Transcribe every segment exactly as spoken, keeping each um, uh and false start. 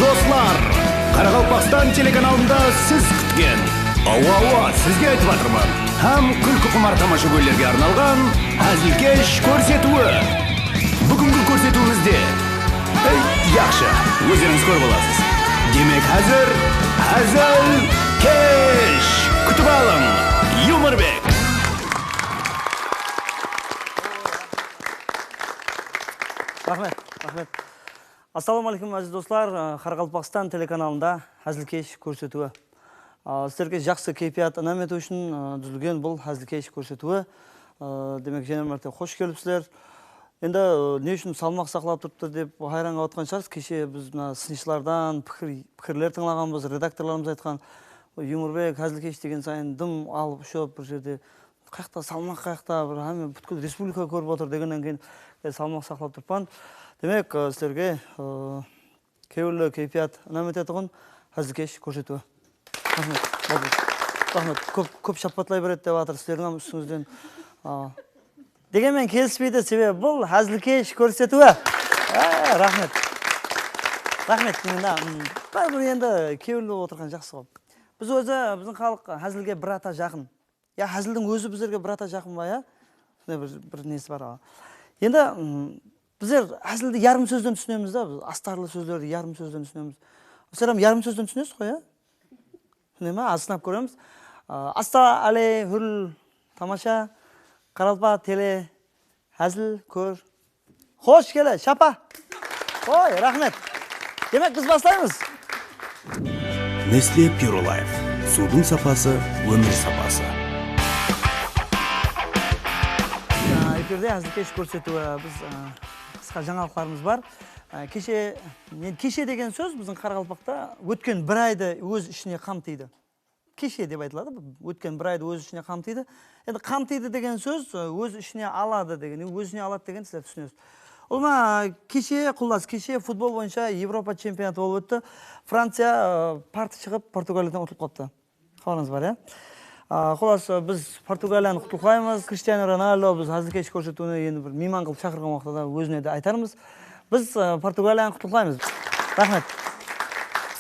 Doslar, Qaraqalpaqstan telekanalında siz kútken, awa, awa, sizge aytıp atırman, hám kúlkiqumar tamashagóylerge arnalǵan házilkesh kórsetiwi. Búgingi kórsetiwimizde, ey, yaqshı, ózlerińiz kórip alasız. Demek, házir házilkesh. Kútip alıń, Yumorbek. Raxmet, raxmet. Assalawma áleykum, áziz doslar. Qaraqalpaqstan telekanalında házilkesh kórsetiwi. A, sizlerge jaqsı keypiyat inam etiw ushın, a, dúzilgen bul házilkesh kórsetiwi. A, demek, jáne bir márte xosh kelipsizler. Endi, a, ne ushın salmaq saqlap turıptı dep hayran qalıp atırǵan shıǵarsız. Keshe biz mına sınshılardan pikir, pikirler tıńlaǵanbız, redaktorlarımız aytqan, "Yumorbek, házilkesh degen sayın dım alıp ushıp bir jerde qayaqta salmaq, qayaqta bir hámme, pútkil respublika kórip otır," degennen keyin, e, salmaq saqlap turıppan. Demek, e, sizlerge, e, kewilli keypiyat inam etetuǵın házilkesh kórsetiwi. Raxmet, boldı. Raxmet. Kóp, kóp shappatlay beredi dep atır, sizlerdiń hám ústińizden, a, degenmen kelispeydi, sebebi bul házilkesh kórsetiwi. E, raxmet. Raxmet, endi, mm, báribir endi kewilli otırǵan jaqsı ǵoy. Biz ózi, biziń xalıq házilge bir ata jaqın. Ya, házildiń ózi bizlerge bir ata jaqın ba, ya? Sonday bir, bir nesi bar, a. Endi, mm, bizler házildi yarım sózden túsinemiz da, biz astarlı sózlerdi yarım sózden túsinemiz. Sizler hám yarım sózden túsinesiz ǵoy, ya? Sonday ma? Házir sınap kóremiz. A, Asta, ále, húrl, tamasha, Qaraqalpaq tele, házil, kór, Xosh kele, shapa. Oy, raxmet. Demek, biz baslaymız. Nestle Pure Life. Suwdıń sapası, ómir sapası. A, efirde házilkesh kórsetiwi, biz, a, qısqa jańalıqlarımız bar. A, keshe, men keshe degen sóz biziń qaraqalpaqta ótken bir aydı óz ishine qamtıydı. Keshe dep aytıladı. Ótken bir aydı óz ishine qamtıydı. Endi qamtıydı degen sóz, e, óz ishine aladı degen. Óz ishine aladı degen sizler túsinesiz. Ulıwma, keshe, qullas, keshe futbol boyınsha Evropa chempionatı bolıp ótti. Franciya, e, parti shıǵıp, Portugaliyadan utılıp qalıptı. Xabarıńız bar, ya? A, qullas, e, biz Portugaliyanı qutlıqlaymız. Krishtianu Ronaldo biz házilkesh kórsetiwine endi bir miyman qılıp shaqırǵan waqıtta da ózine de aytarmız. Biz, e, Portugaliyanı qutlıqlaymız. Raxmet.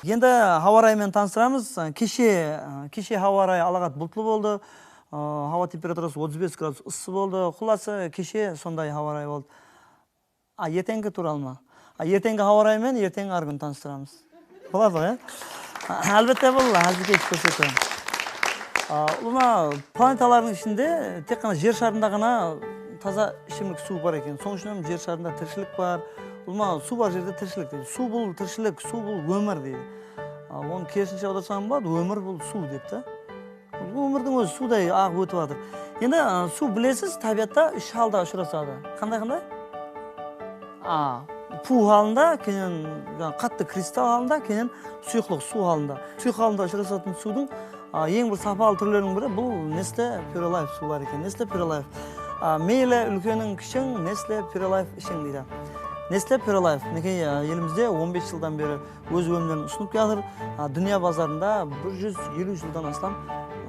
Endi hawa rayı menen tanıstıramız. Keshe, keshe hawa rayı alaǵat bultlı boldı. E, hawa temperaturası otız bes gradus ıssı boldı. Qullası, keshe sonday hawa rayı boldı. A, erteńgi tuwralı ma? A, erteńgi hawa rayı menen erteńgi argún tanıstıramız. Boladı ǵoy, ya? Álbette, bul házilkesh kórsetiw. A, ulıwma, planetalardıń ishinde tek ǵana Jer sharında ǵana taza ishimlik suw bar eken. Sonıń ushın hám Jer sharında tirishilik bar. Ulıwma, suw bar jerde tirishilik deydi. Suw bul tirishilik, suw bul ómir deydi. A, onı kerisinshe awdarsań boladı, ómir bul suw dep ta. Ómirdiń ózi suwday aǵıp ótip atır. Endi, a, suw bilesiz, tábiyatta úsh halda ushırasadı. Qanday-qanday? A, puw halında, keyin, jańa, qattı kristal halında, keyin suyıqlıq suw halında. Suyıq halında ushırasatın suwdıń, a, eń bir sapalı túrleriniń biri bul Nestle Pure Life suwları eken. Nestle Pure Life. A, meyli úlkeniń, kishiń Nestle Pure Life ishiń deydi. Nestle Pure Life, minekey, a, elimizde on bes jıldan beri óz ónimlerin usınıp kiyatır. A, dúnya bazarında bir júz eliw jıldan aslam,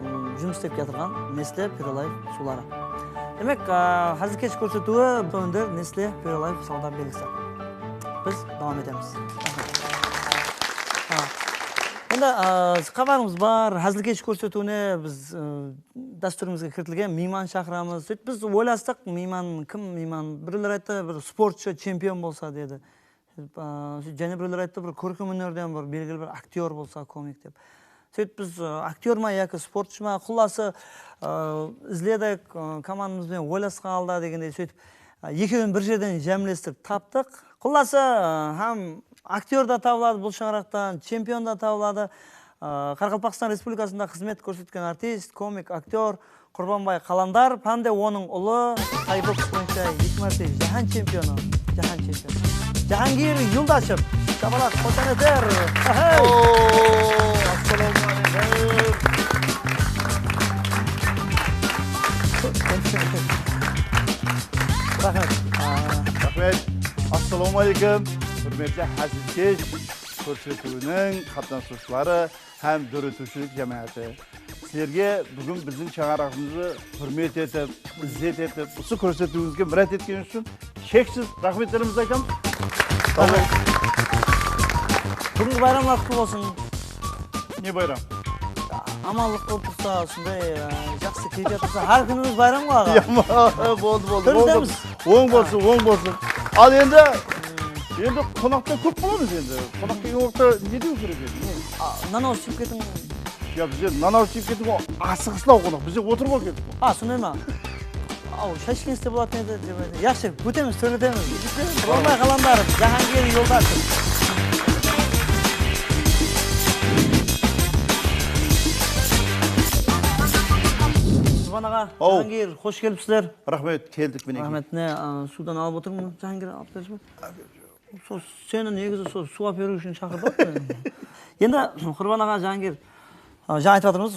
ım, jumıs islep kiyatırǵan Nestle Pure Life suwları. Demek, a, házilkesh kórsetiwi, sonıń Nestle Pure Life sawda belgisi. Biz dawam etemiz. A, endi, a, xabarımız bar, házilkesh kórsetiwine biz, ı, dástúrimizge kiritilgen miyman shaqıramız. Sóytip biz oylastıq, miyman kim, miyman, birewler ayttı, bir sportshı, chempion bolsa, dedi. A, jáne birewler ayttı, bir kórkem ónerden bir belgili bir aktyor bolsa, komik dep. Sóytip biz, a, aktyor ma yaki sportshı ma, qullası, a, izledik, a, komandamız benen oylasqan halda degendey, sóytip, a, ekewin bir jerden jámlestirip taptıq. Qullası, a, hám aktyor da tabıladı bul shańaraqtan, chempion da tabıladı. A, Qaraqalpaqstan Respublikasında xızmet kórsetken artist, komik, aktyor, Qurbanbay Qalandar, hám de onıń ulı, tay boks boyınsha eki márte jáhán chempionı, jáhán chempionı. Jahangir Yuldashev, shapalaq, xoshametler. Hey! Oo, assalawma aleykum. Raxmet. Aa. Raxmet. Assalawma aleykum. Húrmetli Házilkesh kórsetiwiniń qatnasıwshıları hám dóretiwshilik jámááti. Sizlerge búgin biziń shańaraǵımızdı húrmet etip, izzet etip, usı kórsetiwińizge mirát etkenińiz ushın sheksiz raxmetlerimizdi aytamız. Sawbol. Búgingi bayramlar qutlı bolsın. Ne bayram? Amanlıq bolıp tursa, usınday, e, jaqsı keypiyat tursa, hár kúnimiz bayram ǵoy, aǵa. Ya, boldı, boldı. Oń Kórizemiz. bolsın, oń bolsın, oń bolsın. Al endi, endi qonaqta kóp bolamız endi. Qonaq kelgen waqıtta ne dew kerek edi? Ne? A, Nanawız Sipketiń Ya bizler Nanawız Sipketiń asıǵıslaw qonaq. Bizler otırıp al keldik. A, sonday ma? Aw, shay ishkeniz de bolatuǵın edi dep aytayın. Yaqshı, ótemiz, tóletemiz. Orınbay qalanlar, Jahangir Yoldashev. Qurban aǵa, Aw. Jahangir, xosh kelipsizler. Raxmet, keldik minekey. Raxmet, mine, a, suwdan alıp otırman, Jahangir, alıp bershi. Sol seni negizi sol suw alıp beriw ushın shaqırdı ǵoy. Endi Qurban aǵa, Jahangir, a, jańa aytıp atırmız,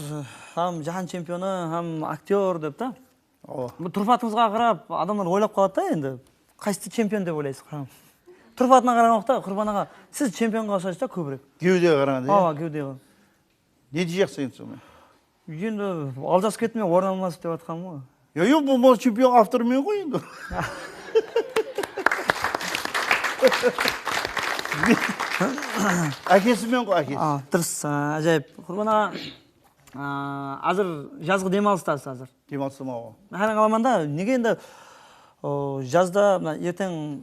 hám jáhán chempionı, hám aktyor dep ta. Awa. Bul turpatıńızǵa qarap adamlar oylap qaladı da endi. Qaysısı chempion dep oylaysız, qarań. Turpatına qaraǵan waqıtta, Qurban aǵa, siz chempionǵa uqsaysız da kóbirek. Gewdege qaraǵanda, ya? Awa, gewdege. Ne deyseń sen sonıń? Endi aljasıp kettim, men orın almasıp dep atqanım ǵoy. Ya, yoq, bul, bul chempion avtorı men ǵoy endi. Ákesi men ǵoy, ákesi. A, durıs, a, ájayıp. Qurban aǵa, a, házir jazǵı dem alıstasız házir. Dem alısım awa. Hayran qalaman da, nege endi, o, jazda, mına, erteń,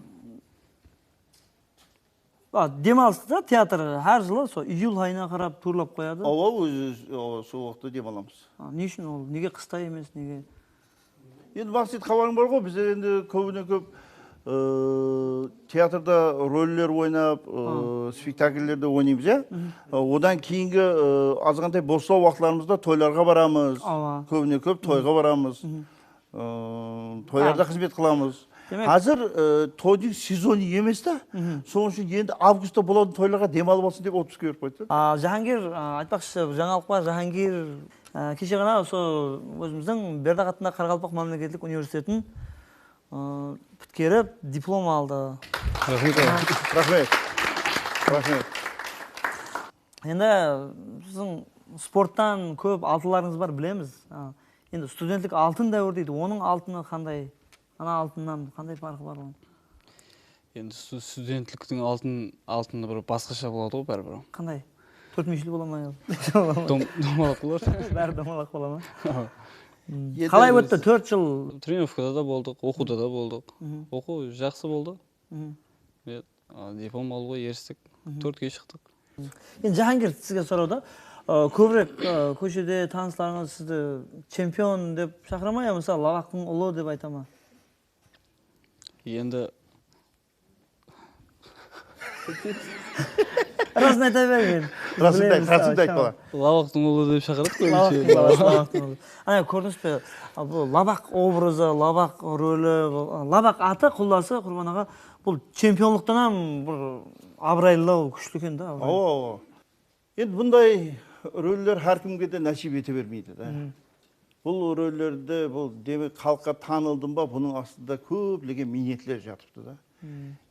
a, dem alısta da teatr hár jılı sol iyul ayına qarap tuwrılap qoyadı. Awa, ózi, awa, sol waqıtta dem alamız. A, ne ushın ol? Nege qısta emes, nege? Endi, Maqset, xabarıń bar ǵoy, bizler endi kóbine-kóp, ıı, teatrda roller oynap, ıı, spektakllerde oynaymız, ya. I, odan keyingi, ıı, azǵantay boslaw waqıtlarımızda toylarǵa baramız. Awa. Kóbine-kóp toyǵa baramız. I, toylarda xızmet qılamız. Demek házir, ıı, toydıń sezonı emes ta. Sonıń ushın endi avgustta bolatuǵın toylarǵa dem alıp alsın dep otpuska berip qoydı. A, Jahangir, a, aytpaqshı, bir jańalıq bar. Jahangir, a, keshe ǵana usı ózimizdiń Berdaq atındaǵı Qaraqalpaq mámleketlik universitetin, a, pitkerip, diplom aldı. Raxmet. Raxmet. Raxmet. Endi siziń sporttan kóp altınlarıńız bar, bilemiz. A, endi studentlik altın dáwir deydi. Onıń altını qanday? Ana altınnan qanday parqı bar onıń? Endi stu-, studentliktiń altın, altını bir basqasha boladı ǵoy báribir. Qanday? Tórtmúyeshli bola ma? Dom-, domalaq boladı. Bári domalaq bola ma? Endi Qalay biz ótti tórt jıl? Trenovkada da boldıq, oqıwda da boldıq. Oqıw jaqsı boldı. E, a, diplom alıwǵa eristik. Tórtke shıqtıq. Endi Jahangir, sizge soraw da, ı, kóbirek, ı, kóshede tanıslarıńız sizdi chempion dep shaqıra ma, ya bolmasa labaqtıń ulı dep ayta ma? Endi Rasın ayta beriń endi. Rasıńdı ayt, rasıńdı ayt, bala. Labaqtıń ulı dep shaqıradı. Labaqtıń balası, labaqtıń ulı. Ana, kórdińiz be? Bul labaq obrazı, labaq roli, bul, labaq atı, qullası, Qurban aǵa, bul chempionlıqtan hám bir abıraylılaw, kúshli eken da, abıraylı. Awa, awa. Endi bunday roller hár kimge de násiyp ete bermeydi da. Bul rollerde, bul, demek, xalıqqa tanıldım ba, bunıń astında kóplegen miynetler jatıptı da.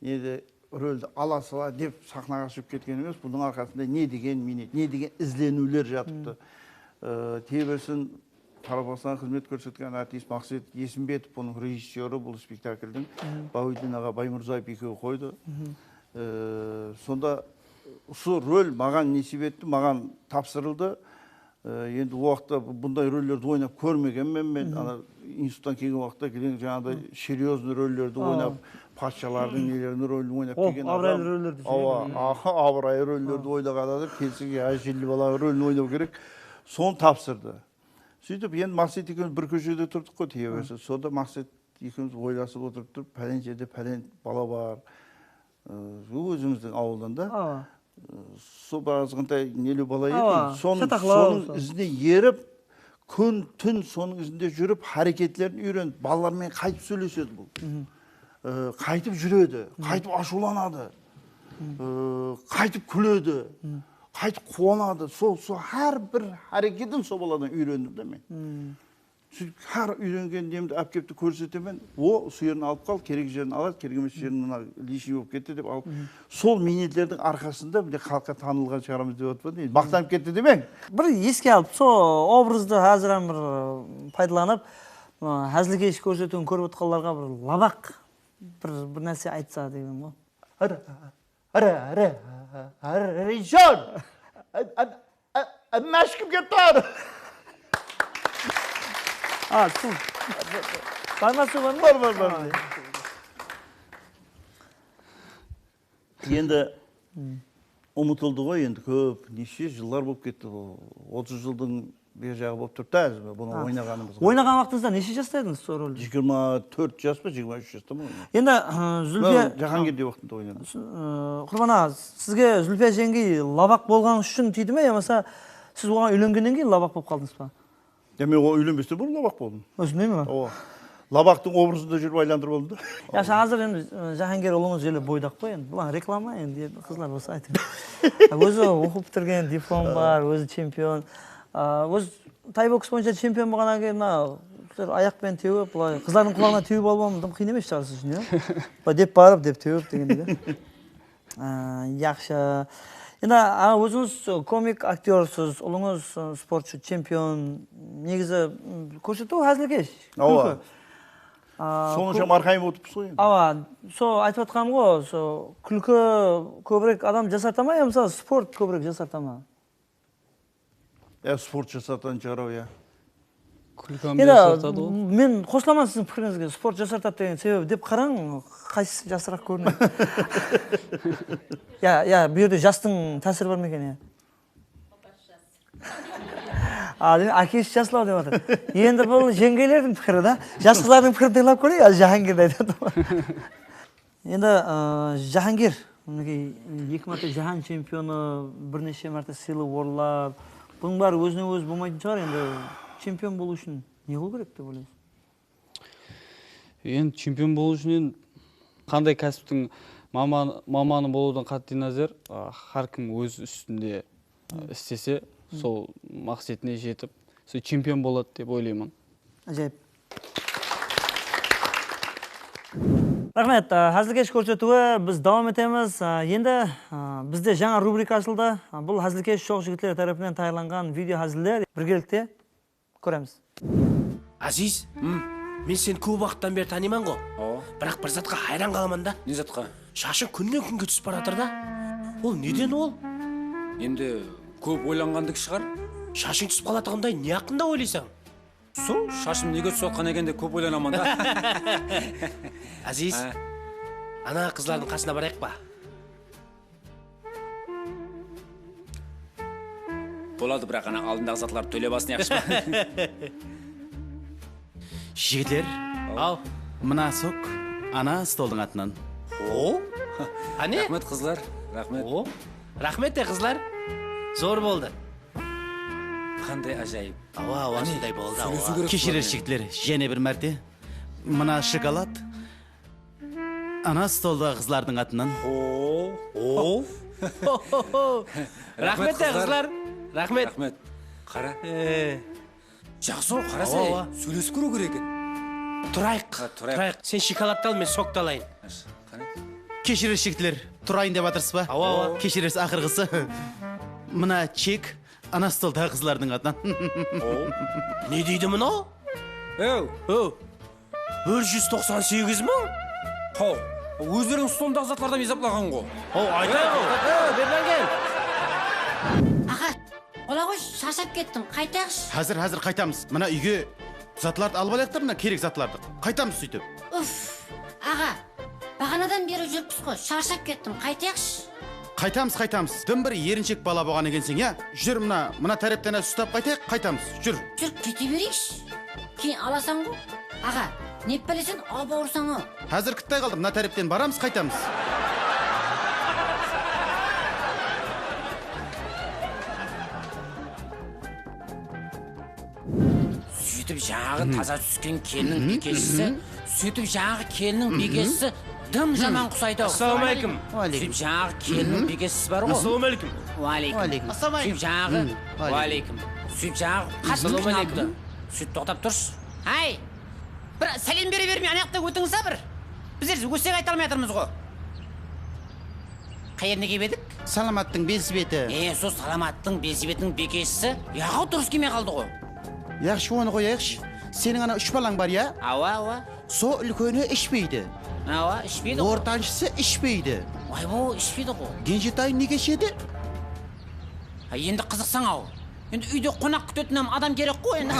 Endi roldi ala sala dep saxnaǵa shıǵıp ketken emes, bunıń arqasında ne degen miynet, ne degen izleniwler jatıptı. I, tebersin, Qaraqalpaqstanga xızmet kórsetken artist Maqset Esimbetov, bunıń rejissyorı bul spektakldiń, Bawidin aǵa Baymurzaev ekewi qoydı. I, sonda usı rol maǵan nesiyp etti, maǵan tapsırıldı. I, endi o waqıtta bu-, bunday rollerdi oynap kórmegenmen men. Ana, instituttan kelgen waqıtta keliń jańaǵıday серьёзнıy rollerdi oynap, patshalardıń neleriniń rolin oynap kelgen adam. Abıraylı rollerdi. Awa, aha, abıraylı rollerdi oynaǵan adam kelsek, ya, jelli balaǵıń rolin oynaw kerek. Sonı tapsırdı. Sóytip, endi Maqset ekewimiz bir kóshede turdıq ǵoy, teye berse. Sonda Maqset ekewimiz oylasıp otırıp turıp, pálen jerde pálen bala bar. I, ózimizdiń awıldan da. Awa. Sol bir azǵantay nelew bala eken. Awa, sonıń, sonıń izine erip, kún, tún sonıń izinde júrip, háreketlerin úyrenip, balalar menen qaytıp sóylesedi bul. I, qaytıp júredi, qaytıp ashıwlanadı, ı, qaytıp kúledi, qaytıp quwanadı. Sol, sol hár bir háreketin sol baladan úyrendim da men. Sóytip, hár úyrengen nemdi ápkepti kórsetemen, o, usı jerin alıp qal, kerek jerin aladı, kerek emes jerin mına лишний bolıp ketti dep alıp, sol miynetlerdiń arqasında mine xalıqqa tanılǵan shıǵaramız dep atırman da, endi maqtanıp ketti demeń. Bir eske alıp, sol obrazdı házir hám bir, ı, paydalanıp, ı, házilkesh kórsetiwin kórip otırǵanlarǵa bir labaq, bir, bir nárse aytsa degim ǵoy. Ara, ara, ara. Rijol! Máshkim ketti. A, suw. Bar ma, suw bar ma? Bar, bar, bar. Endi umıtıldı ǵoy, endi kóp, neshe jıllar bolıp ketti. Otız jıldıń beri jaǵı bolıp turıptı, bunı oynaǵanımızǵa. Oynaǵan waqtıńızda neshe jasta edińiz sol rolde? Jigirma tórt jas pa, jigirma úsh jasta ma oynadım. Endi, ı, Zulfiya Jahangirde waqtında oynadım. I, Qurban aǵa, sizge Zulfiya jeńgey labaq bolǵanıńız ushın tiydi me, yamasa siz oǵan úylengennen keyin labaq bolıp qaldıńız ba? Ya, men oǵan úylenbesten burın labaq boldım. Usınday ma? Awa. Labaqtıń obrazında júrip aylandırıp aldım da. Yaqshı, házir endi, ı, Jahangir ulıńız ele boydaq ǵoy endi. Bular reklama endi, qızlar bolsa aytayın. Ózi oqıp pitirgen, diplom bar, ózi chempion. A, ózi tay boks boyınsha chempion bolǵannan keyin mına ayaq penen tewip, bılay qızlardıń qulaǵına tewip alıp aldım, qıyın emes, jarıs ushın, ya. Bılay dep barıp, dep tewip degende de. A, yaqshı. Endi, a, ózińiz komik aktyorsız, ulıńız, ı, sportshı, chempion. Negizi, m, kórsetiw házilkesh, kúlki. Awa. A, sonınsha arqayın otırıppız ǵoy endi. Awa, so aytıp atqanım ǵoy, so kúlki kóbirek adam jasarta ma, ya, mısalı, sport kóbirek jasarta ma? Ya, sport jasartatuǵın shıǵar-aw, ya. Kúlki ham jasartadı ǵoy. Men qosılaman siziń pikirińizge, sport jasartadı degen sebebi dep qarań, qaysısı jaqsıraq kórinedi. Ya, ya, bul jerde jastıń tásiri bar ma eken, ya? A, deme, ákesi jaslaw dep atır. Endi bul jeńgeylerdiń pikiri da. Jas qızlardıń pikirin tıńlap kóreyik, házir Jahangir ne aytadı. Endi, ı, Jahangir, minekey, eki márte jáhán chempionı, bir neshe márte sıylı orınlar. Bunıń bári ózinen-ózi bolmaytın shıǵar, endi chempion bolıw ushın ne qılıw kerek dep oylaysız? Endi chempion bolıw ushın endi qanday kásiptiń maman-, mamanı bolıwdan qat'iy názer, a, hár kim óz ústinde, a, islese, sol maqsetine jetip, sol chempion boladı dep oylayman. Ájayıp. Raxmet, a, házilkesh kórsetiwi biz dawam etemiz. A, endi, a, bizde jańa rubrika ashıldı. A, bul házilkesh shoq jigitler tárepinen tayarlanǵan video háziller. Birgelikte kóremiz. Aziz, men seni kóp waqıttan beri tanıyman ǵo. Awa. Biraq bir zatqa hayran qalaman da. Ne zatqa? Shashıń kúnnen-kúnge túsip baratır da. Ol neden ol? Endi kóp oylanǵandiki shıǵar. Shashıń túsip qalatuǵınday ne haqqında oylaysań? Sol, shashım nege túsip atqan eken dep kóp oylanaman da. Aziz, ana qızlardıń qasına barayıq pa? Boladı, biraq ana aldındaǵı zatlardı tólep alsın, yaqshı pa? Jigitler, aw, mına sok, ana stoldıń atınan. O? Qáne? Raxmet, qızlar, raxmet. O? Raxmet te, qızlar. Zor boldı. Qanday ájayıp. Awa, awa, sonday boldı, awa. Keshirersiz, jigitler, jáne bir márte. Mına shokolad. Ana stoldaǵı qızlardıń atınan. O, o. Raxmet te, qızlar. Raxmet. Raxmet. Qara. E. Jaqsı ǵoy, qarasa, sóylesip kóriw kerek eken. Turayıq. Ha, turayıq. Turayıq. Sen shokoladtı al, men soktı alayın. Qara. Keshirersiz, jigitler, turayın dep atırsız ba? Awa, awa. Keshirersiz, aqırǵısı. Mına chek, ana stoldaǵı qızlardıń atınan. Ne deydi mınaw? Ew, ew. Bir júz toqsan segiz ma? Haw, ózleriniń stolındaǵı zatlardan esaplaǵan ǵo. Haw, aytayıq. Ew, Bermangen. Aǵa, bola ǵoy, sharshap kettim, qaytayıqshı. Házir, házir qaytamız. Mına úyge zatlardı alıp alayıq ta, mına kerek zatlardı. Qaytamız sóytip. Uf, aǵa, baǵanadan beri júrippiz ǵo, sharshap kettim, qaytayıqshı. Qaytamız, qaytamız. Dım bir erinshek bala bolǵan ekenseń, ya? Júr, mına, mına tárepten-aq ustap qaytayıq, qaytamız. Júr. Júr, kete bereyikshi. Keyin alasań ǵo. Aǵa, ne pálesen, awıp awırsań-aw. Házir kútpey qaldım, mına tárepten baramız, qaytamız. Sóytip, jańaǵı taza túsken kelinniń bekeshisi, sóytip, jańaǵı kelinniń bekeshisi dım jaman qusaydı-aw. Assalawma áleykum. Sóytip, jańaǵı kelinniń bekeshisi bar ǵo. Assalawma áleykum. Wa áleykum. Sóytip, jańaǵı, wa áleykum. Sóytip, jańaǵı qatı qıynaldı. Sóytip, toqtap turshı. Háy! Bir sálem bere bermey, anayaqta ótińiz-á bir. Bizler ósek ayta almay atırmız ǵo. Qay jerine kelip edik? Salamattıń belsibeti. E, sol Salamattıń belsibetiniń bekeshisi. Yaǵaw, durıs kelmey qaldı ǵo. Yaqshı, onı qoyayıqshı. Seniń ana úsh balań bar, ya? Awa, awa. Sol úlkeni ishpeydi. Awa, ishpeydi ǵo. Ortanshısı ishpeydi. Ay, bul ishpeydi ǵo. Genjetay nege ishedi? Ha, endi qızıqsań-aw. Endi úyde qonaq kútetin hám adam kerek ǵo endi.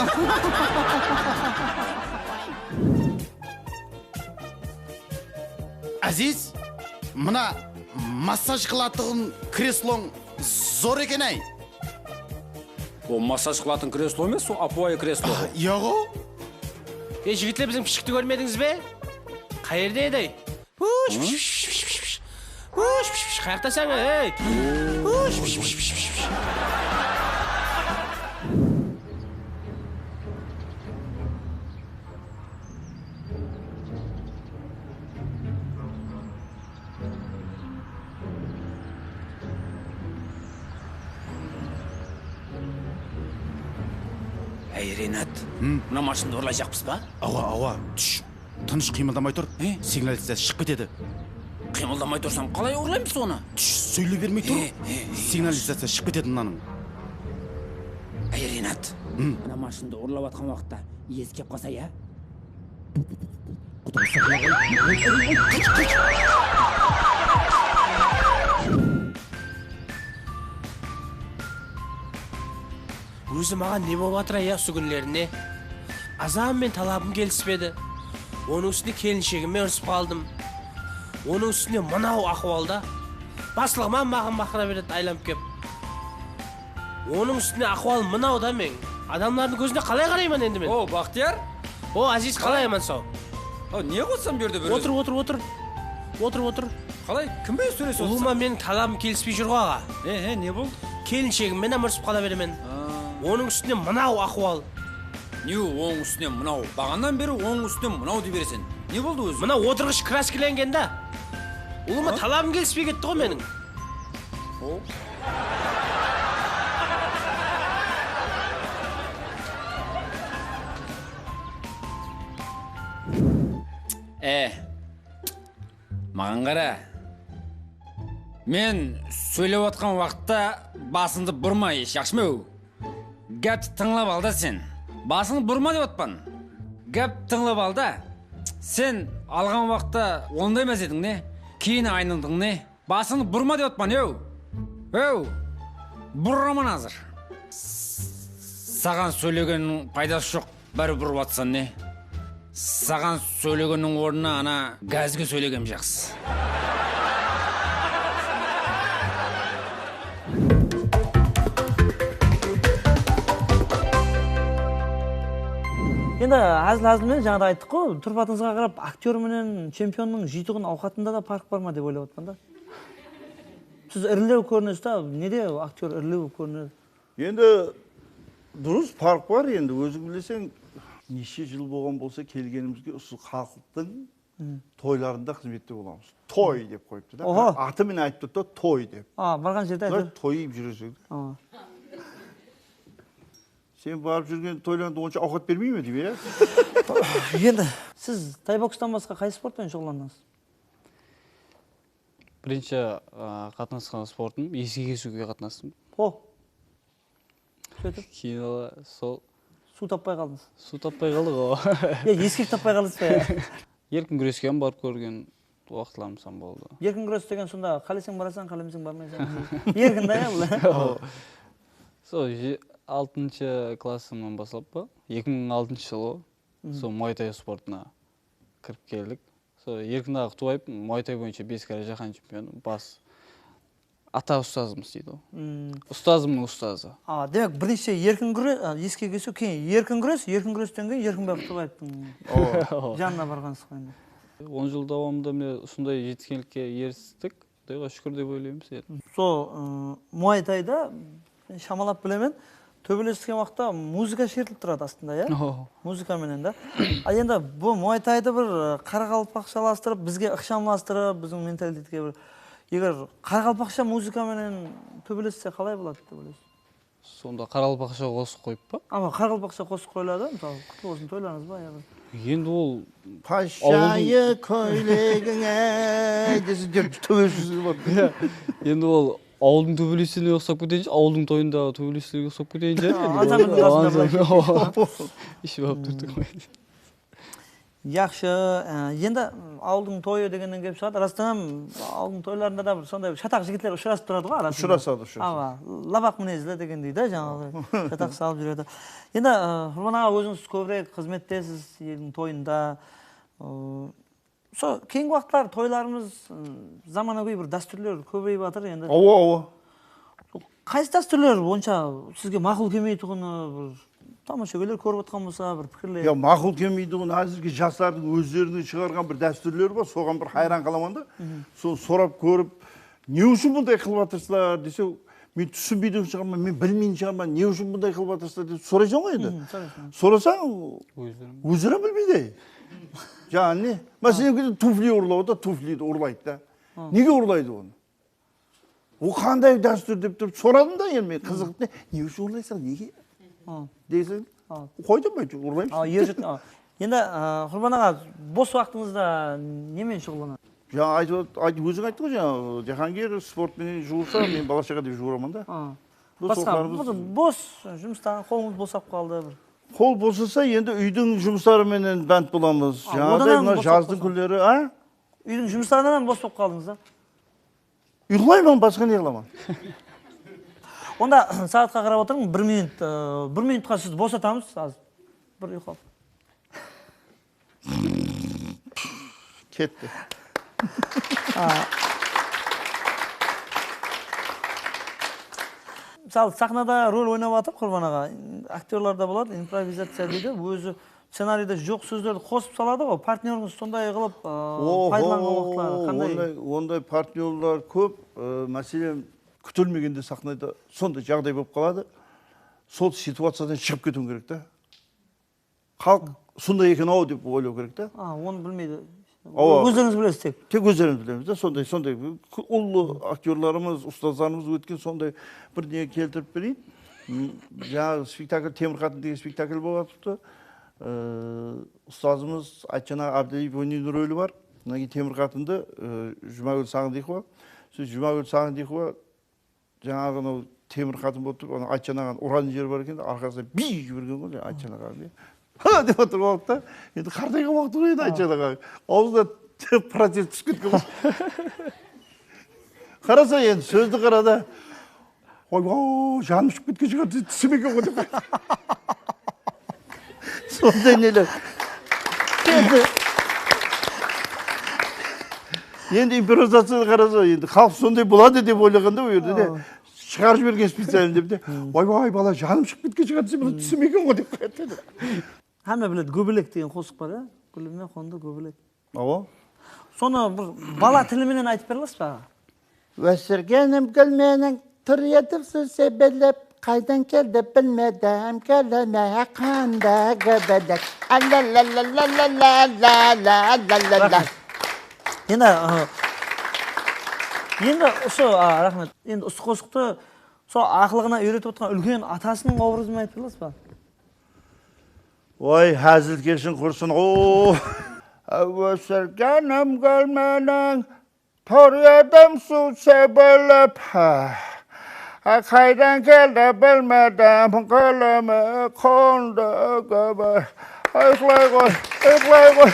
Aziz, mına massaj qılatuǵın kresloń zor eken-áy. O massaj qılatuǵın kreslo emes, o ápiwayı kreslo. Yoq-aw. Ey, jigitler, biziń pishikti kórmedińiz be? Qayerde edi? Hush, hush, hush, hush, hush. Hush, hush, hush, qayaqtasań, ey? Hush, hush, hush, hush, hush. Áy, Renat, mına mashindı urlayjaqpız ba? Awa, awa, túsh. Tınısh qıymıldamay tur, signalizaciya shıǵıp ketedi. Qıymıldamay tursam, qalay urlaymız onı? Túsh, sóyley bermey tur. Signalizaciya shıǵıp ketedi mınanıń. Áy, Renat, mına mashindı urlap atqan waqıtta esikep qalsa, ya? Ózi maǵan ne bolıp atır, ya, usı kúnleri ne? Azan men talabım kelispedi. Onıń ústine kelinshegim menen urısıp qaldım. Onıń ústine mınaw ahwalda. Baslıǵım hám maǵan baqıra beredi aylanıp kep. Onıń ústine ahwalım mınaw da men. Adamlardıń kózine qalay qarayman endi men? O, Baxtiyar? O, Aziz, qalay, aman-saw? O, ne qılıpsań bu jerde bir óziń? Otır, otır, otır. Otır, otır. Qalay? Kim menen sóylesip atırsań? Ulıwma meniń talabım kelispey júr ǵo, aǵa. E, e, ne boldı? Kelinshegim menen hám urısıp qala beremen. Onıń ústine mınaw ahwal. Ne onıń ústine mınaw? Baǵannan beri onıń ústine mınaw dey bereseń. Ne boldı ózi? Mına otırǵısh kraskilengen da. Ulıwma talabım kelispey ketti ǵo meniń. O. E, maǵan qara. Men sóylep atqan waqıtta basıńdı burma, yaqshı ma-ow? Gápti tıńlap al da sen. Basıńdı burma dep atpan. Gápti tıńlap al da. Sen alǵan waqıtta onday emes ediń ne? Keyin aynıńdıń ne? Basıńdı burma dep atpan, ew! Ew! Buraman házir. Saǵan sóylegenniń paydası joq, báribir urıp atsań ne? Saǵan sóylegenniń ornına ana gázge sóylegenim jaqsı. Endi házil-házil menen, jańada ayttıq ǵo, turpatıńızǵa qarap, aktyor menen chempionnıń jeytuǵın awqatında da parq bar ma dep oylap atırman da. Siz irilew kórinesiz da, nede aktyor irilew kórinedi? Endi durıs, parq bar endi, óziń bileseń, neshe jıl bolǵan bolsa kelgenimizge usı xalıqtıń toylarında xızmette bolamız. Toy dep qoyıptı da. Oho. Atı menen aytıp turıptı, toy dep. A, barǵan jerde aytadı. Toyıp júreseń. A. Sen barıp júrgen toylarında onsha awqat bermey me deymen, ya? Endi siz taybokstan basqa qaysı sport penen shuǵıllanasız? Birinshi, a, qatnasqan sportım eske kesiwge qatnastım. Ho. Sóytip? Keyin ala sol. Suw tappay qaldıńız. Suw tappay qaldıq ǵo. Ya, eskek tappay qaldıńız ba, ya? Erkin gúreske hám barıp kórgen waqıtlarımız hám boldı. Erkin gúres degen sonda qáleseń barasań, qálemeseń barmaysań. Erkin da, ya, bul. Sol je-, altınshı klassımnan baslap pa? Eki mıń altınshı jılı. Sol muay tay sportına kirip keldik. Sol Erkin aǵa qutıp ayıp, muay tay boyınsha bes káré jáhán chempionı, bas ata ustazımız deydi ǵoy. Ustazımnıń ustazı. A, demek, birinshi Erkin gúre-, a, eske kesiw, keyin Erkin gúres, Erkin gúresten keyin Erkinbay Qutıbaevtıń. Janına barǵansız ǵoy endi. On jıl dawamında mine usınday jetiskenlikke eristik. Qudayǵa shúkir dep oylaymız endi. Sol, ı, muay tayda shamalap bilemen, tóbelesken waqıtta muzıka sheritilip turadı astında, ya? Muzıka menen da. A, endi bul muay taydı bir, ı, qaraqalpaqshalastırıp, bizge ıqshamlastırıp, biziń mentalitetke bir, eger qaraqalpaqsha muzıka menen tóbelesse qalay boladı dep oylaysız? Sonda qaraqalpaqsha qosıq qoyıp pa? Ama qaraqalpaqsha qosıq qoyıladı, mısalı, qutlı bolsın toylarıńız ba, ya bir. Endi ol pashshayı kóylegińe dese, dep tóbelesizler bar. Endi ol awıldıń tóbeleslerine uqsap keteyin, awıldıń toyındaǵı tóbeleslerge uqsap keteyin. Ansambl arasında. Iship alıp turdıń ǵoy. Yaqshı, e, endi awıldıń toyı degennen kelip shıǵadı. Rastan hám awıldıń toylarında da bir sonday bir shataq jigitler ushırasıp turadı ǵoy arasında. Ushırasadı, ushırasadı. Awa, labaq minezli degendey da, jańaǵı shataq salıp júredi. Endi, e, Qurbon aǵa, ózińiz kóbirek xızmettesiz, eldiń toyında. E, Usı keyingi waqıtlar toylarımız, ım, zamanagóy bir dástúrler kóbeyip atır endi. Awa, awa. Qaysı dástúrler onsha sizge maqul kelmeytuǵını bir tamashagóyler kórip atqan bolsa, bir pikirler. Ya, maqul kelmeytuǵın házirgi jaslardıń ózleriniń shıǵarǵan bir dástúrleri bar, soǵan bir hayran qalaman da. Sonı sorap kórip, ne ushın bunday qılıp atırsızlar dese, men túsinbeytuǵın shıǵarman, men bilmeytuǵın shıǵarman, ne ushın bunday qılıp atırsızlar dep soraysań ǵoy endi. Sorasań, ózleri hám bilmeydi. Jaǵı ne? Máselen, tufli urlaw da, tuflidi urlaydı da. Nege urlaydı onı? O qanday dástúr dep turıp soradım da, endi men qızıqtı, ne ushın urlaysań, nege? Deseń, qoydım, men urlaymız. Endi, a, Qurbon aǵa, bos waqtıńızda nemen shuǵıllanadı? Jańa aytıp, aytıp, óziń ayttıń ǵoy, jańa Jahangir sport penen juwısa, men bala-shaǵa dep juwıraman da. Basqa, bos jumıstan qolıńız bosap qaldı bir. Qol bosasa, endi úydiń jumısları menen bánt bolamız. Jańaday mına jazdıń kúnleri, a? Úydiń jumıslarınan hám bos bolıp qaldıńız da. Uyıqlayman, basqa ne qılaman? Onda saatqa qarap otırıń, bir minut, e, bir minutqa sizdi bosatamız, házir. Bir uyıqlap. Ketti. Mısalı, saxnada rol oynap atır Qurbon aǵa, aktyorlar da boladı, improvizaciya deydi, ózi scenariyde joq sózlerdi qosıp saladı ǵoy, partnyorıńız sonday qılıp, ı, paydalanǵan waqıtları qanday? Onday, onday partnyorlar kóp, ı, máselen, kútilmegende saxnada sonday jaǵday bolıp qaladı. Sol situaciyadan shıǵıp ketiwiń kerek ta. Xalıq sonday eken-aw dep oylaw kerek ta. A, onı bilmeydi. Awa. Ózlerińiz bilesiz tek. Tek ózlerimiz bilemiz da, sonday, sonday ullı aktyorlarımız, ustazlarımız ótken sonday bir ne keltirip bereyin. M, jańaǵı spektakl, Temir qatın degen spektakl bolıp atırıptı. Ee, ustazımız Aytjan aǵa Abdaliyev oynaydı roli bar. Onnan keyin Temir qatındı, e, Jumagúl Saǵındıqova. Sol Jumagúl Saǵındıqova jańaǵı anaw Temir qatın bolıp turıp, anaw Aytjan aǵanı urǵan jeri bar eken, arqasına biy jibergen ǵoy, Aytjan aǵa. Ha dep atırıp aldı da, endi qartayǵan waqtı ǵoy endi Aytjan aǵa. Awzına protez túsip ketken ǵoy. Qarasa endi, sózdi qara da. Oy-oy, janım shıǵıp ketken shıǵar, tisim eken ǵoy dep. Sonday neler. Endi, endi improvizaciyaǵa qarasa, endi xalıq sonday boladı dep oylaǵan da, o jerde de. Shıǵarıp jibergen specialno dep te. Oy-oy, bala, janım shıǵıp ketken shıǵar dese, bala, tisim eken ǵoy dep qoyadı da. Hámme biledi, Góbelek degen qosıq bar, ya? Gúlime qondı góbelek. Awa. Sonı bir bala tili menen aytıp bere alasız ba? Ósirgenim gúl meniń, tur edim suw sebelep, qaydan keldi bilmedim, gúlime qondı góbelek. Alla la la la la la la la la la la. Raxmet. Endi, ı, endi usı, a, raxmet. Endi usı qosıqtı sol aqlıǵına úyretip otırǵan úlken atasınıń obrazı menen aytıp bere alasız ba? Oy, házilkeshiń qursın. O, ósirgenim gúl meniń, tur edim suw sebelep. Qaydan keldi bilmedim, gúlime qondı góbelek. Ay, qılay qoy, ay, qılay qoy.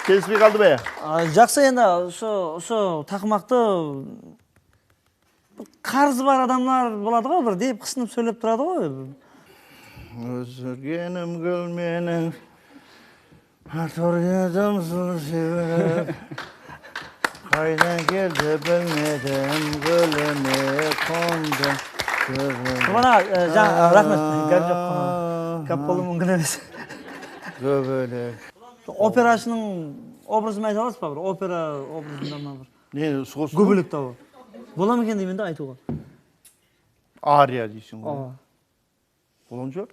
Kelispey qaldı ma? A, jaqsı, endi usı, usı taqmaqtı qarızı bar adamlar boladı ǵoy, bir dep qısınıp sóylep turadı ǵoy. Ósirgenim gúl meniń, tur edim suw sebelep. Qaydan keldi bilmedim, gúlime qondı góbelek. Qurbon aǵa, e, jańa, raxmet, gáp joq. Gáp bolıwı múmkin emes. Góbelek. Operashınıń obrazın ayta alasız ba? Bir opera obrazında ma bir? Ne, usı qosıqtı? Góbelek tawı. Bola ma eken deymen de aytıwǵa. Ariya deysiń ǵoy. Awa. Bolan shıǵar.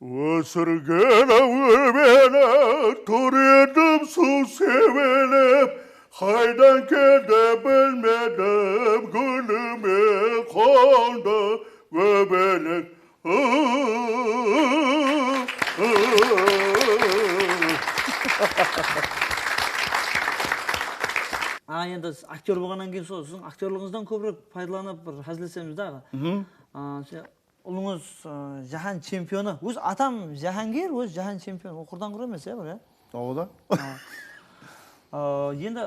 Ósirgenim gúl meniń, tur edim suw sebelep, qaydan keldi bilmedim, gúlime qondı góbelek. A, endi siz aktyor bolǵannan keyin sol siziń aktyorlıǵıńızdan kóbirek paydalanıp bir házillesemiz de, aǵa. A, se-, Ulıńız, ı, jáhán chempionı. Óz atam Jáhángir, óz jáhán chempionı. Ol qurdan qur emes, ya, bir, ya? Awa da. A, endi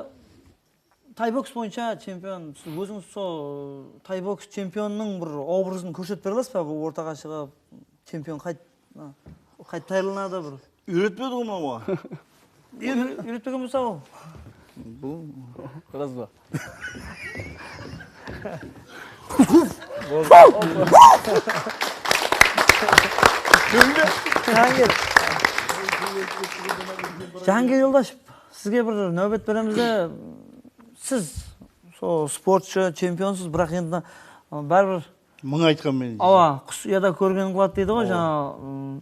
tayboks boyınsha chempion. Siz ózińiz sol tayboks chempionınıń bir obrazın kórsetip bere alasız ba? Bul ortaǵa shıǵıp, chempion qayt-, a, qayt tayarlanadı bir. Úyretpedi ǵo maǵan. Úyre-, úyretpegen bolsa ol. Bul Razba. Jáhángir. Jáhángir Joldashev, sizge bir náwbet beremiz de, siz sol sportshı, chempionsız, biraq endi mına, báribir Mıń aytqan menen. Awa, qus uyada kórgenin qıladı deydi ǵoy, jańa, ım,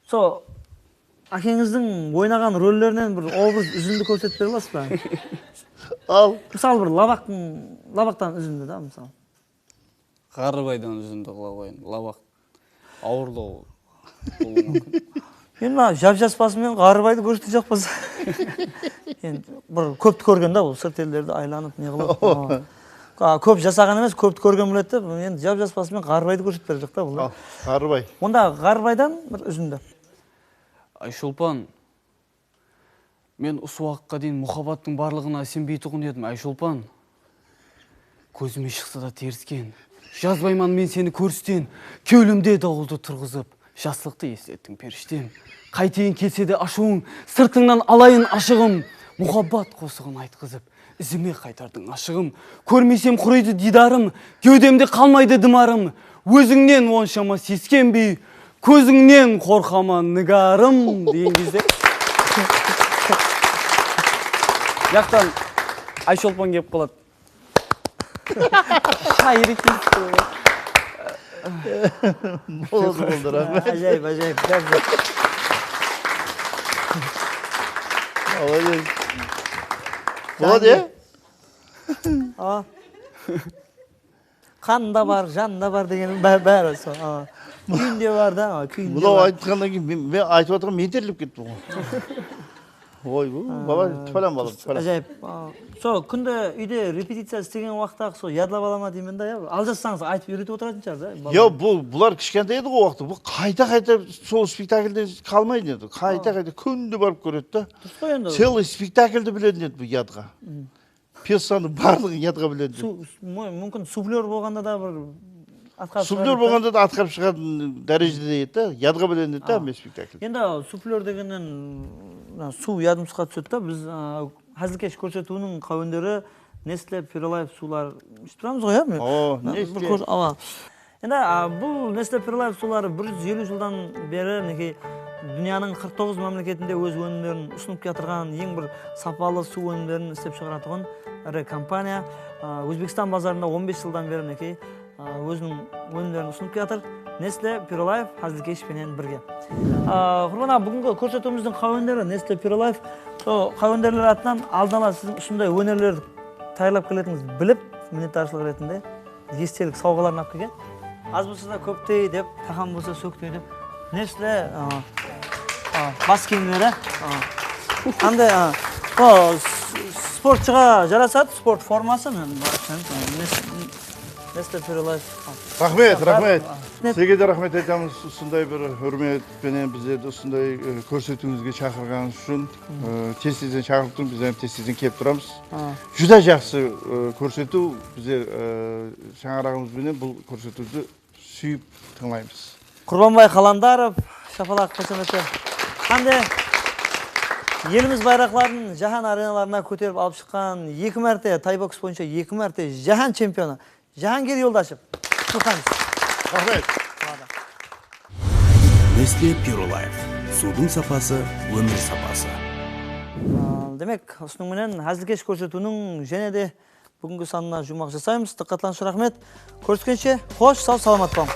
Sol, ákeńizdiń oynaǵan rollerinen bir obraz úzindi kórsetip bere alasız ba? Al. Mısalı, bir labaqtıń, labaqtan úzindi da, mısalı. Ǵarrıbaydan úzindi qıla qoyın, labaq awırlaw bolıwı múmkin. Endi mına jap-jas basıńmen Ǵarrıbaydı kórsetken joqpız. Endi bir kópti kórgen da, bul sırt ellerdi aylanıp, ne qılıp. A, kóp jasaǵan emes, kópti kórgen biledi de, endi jap-jas basıńmen Ǵarrıbaydı kórsetip berejaq ta bul da. Al, Ǵarrıbay. Onda Ǵarrıbaydan bir úzindi. Ayshulpan, men usı waqıtqa deyin muhabbattıń barlıǵına isenbeytuǵın edim, Ayshulpan. Kózime shıqsa da terisken, jazbayman men seni kóristen, kewlimde dawıldı turǵızıp, jaslıqtı eslettiń, perishtem. Qayteyin kelse de ashıwıń, sırtıńnan alayın ashıǵım, muhabbat qosıǵın aytqızıp, izime qaytardıń ashıǵım. Kórmeysem qurıydı diydarım, kewdemde qalmaydı dımarım. Ózińnen onshama seskenbey, kózińnen qorqaman, nigarım, degen gezde, jaqtan Ayshulpan kelip qaladı. Shayır ekensiz. Boladı, boladı, raxmet. Ájayıp, ájayıp. Molodec. Boladı, ya? A. Qanında bar, janında bar degenin bá-, bári sol. A. Kúyinde bar da, a, kúyinde bar. Mınaw aytqannan keyin men, men aytıp atırǵan, men terlep kettim ǵoy. Oy, bu, baba, tıpalam bala, tıpalam. Ájayıp. A, sol kúnde úyde repeticiya islegen waqıttaǵı sol yadlap ala ma deymen da, ya, bir aljassańız aytıp úyretip otıratın shıǵar da, bala. Ya, bul, bular kishkentay edi ǵoy waqıtta, bu qayta-qayta sol spektaklden qalmaydı edi. Qayta-qayta kúnde barıp kóredi da. Durıs ǵoy endi. Целый spektakldi biletin edi bu yadqa. Pyesanıń barlıǵın yadqa biletin edi. Su-, mú-, múmkin, suflyor bolǵanda da bir atqarıp shıǵar edi da. Suflyor bolǵanda da atqarıp shıǵatuǵın dárejede edi da, yadqa biletin edi da, ámme spektakldi. Endi suflyor degennen, mına, suw yadımızǵa túsedi da, biz, a, házilkesh kórsetiwiniń qáwenderi Nestle Pure Life suwlar iship turamız ǵoy, ya? O, Nestle. Awa. Endi, a, bul Nestle Pure Life suwları bir júz eliw jıldan beri, minekey, dúnyanıń qırq toǵız mámleketinde óz ónimlerin usınıp kiyatırǵan, eń bir sapalı suw ónimlerin islep shıǵaratuǵın iri kompaniya. A, Ózbekstan bazarında on bes jıldan beri, minekey, a, óziniń ónimlerin usınıp kiyatır. Nestle Pure Life házilkesh penen birge. A, Qurban aǵa, búgingi kórsetiwimizdiń qáwenderi Nestle Pure Life. Sol qáwenderler atınan aldın ala siziń usınday ónerlerdi tayarlap kelgenińizdi bilip, minnetdarshılıq retinde estelik sawǵaların alıp kelgen. Az bolsa da kóptey dep, taxam bolsa sóktey dep. Nestle, a, a, bas kiyimleri, a, qanday, a, o, s-, sportshıǵa jarasadı, sport forması, men, Nestle Pure Life. Raxmet, raxmet. Sizlerge de raxmet aytamız, usınday bir húrmet penen bizlerdi usınday, e, kórsetiwińizge shaqırǵanıńız ushın. E, tez-tezden shaqırıp turıń, bizler hám tez-tezden kelip turamız. Júdá jaqsı, e, kórsetiw, bizler, e, shańaraǵımız benen bul kórsetiwdi súyip tıńlaymız. Qurbanbay Qalandarov, shapalaq, qoshameti. Hám de elimiz bayraqların jáhán arenalarına kóterip alıp shıqqan, eki márte tayboks boyınsha eki márte jáhán chempionı Jáhángir Joldashev. Qutlıq etemiz. Raxmet. Nestle Pure Life. Suwdıń sapası, ómir sapası. Al, demek, usınıń menen házilkesh kórsetiwiniń jáne de búgingi sanına juwmaq jasaymız. Dıqqatlarıńız ushın raxmet. Kóriskenshe, xosh, saw-salamat bolıń.